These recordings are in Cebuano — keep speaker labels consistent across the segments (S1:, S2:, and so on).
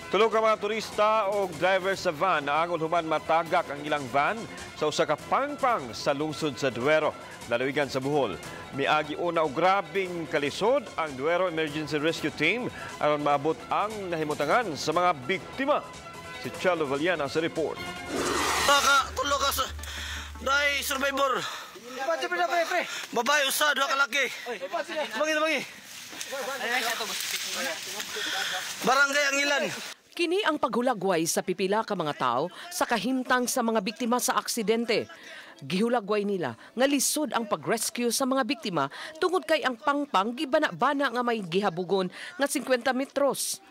S1: Tulo ka mga turista o driver sa van naangol human matagak ang ilang van sa usa ka pangpang sa lungsod sa Duero, lalawigan sa Bohol. Miagi una og grabeng kalisod ang Duero Emergency Rescue Team aron maabot ang nahimutangan sa mga biktima. Si Chelo Vallena sa report.
S2: Baka tulo ka sa dai survivor. Babae usa, duha ka laki. Bangi, bangi. Barangay Angilan.
S3: Kini ang paghulagway sa pipila ka mga tao sa kahimtang sa mga biktima sa aksidente. Gihulagway nila nga lisod ang pag-rescue sa mga biktima tungod kay ang pangpang gibana-bana nga may gihabugon nga 50 metros.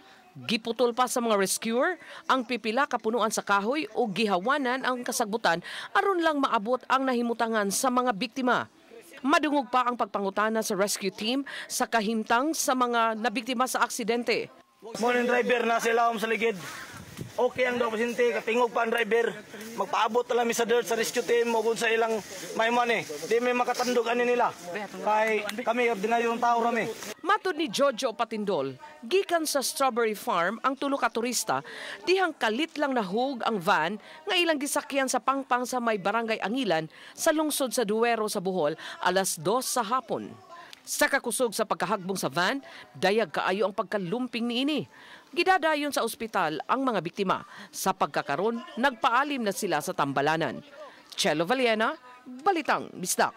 S3: Giputol pa sa mga rescuer ang pipila ka punuan sa kahoy o gihawanan ang kasagbutan aron lang maabot ang nahimutangan sa mga biktima. Madungog pa ang pagpangutana sa rescue team sa kahimtang sa mga nabiktima sa aksidente.
S2: Morning, driver na sila sa ligid. Okay ang daw pasyente, katingog pa ang driver. Magpaabot na lang mi sa dirt sa rescue team ug sa ilang may money. Di may makatandog ani nila. Kay kami ordinaryong tao rami.
S3: Matod ni Jojo Patindol, gikan sa Strawberry Farm ang tulo ka turista dihang kalit lang nahug ang van nga ilang gisakyan sa pangpang sa may Barangay Angilan sa lungsod sa Duero sa Bohol alas 2 sa hapon. Sa kakusog sa pagkahagbong sa van, dayag kaayo ang pagkalumping niini. Gidadayon sa ospital ang mga biktima. Sa pagkakaron, nagpaalim na sila sa tambalanan. Chelo Vallena, Balitang Bisdak.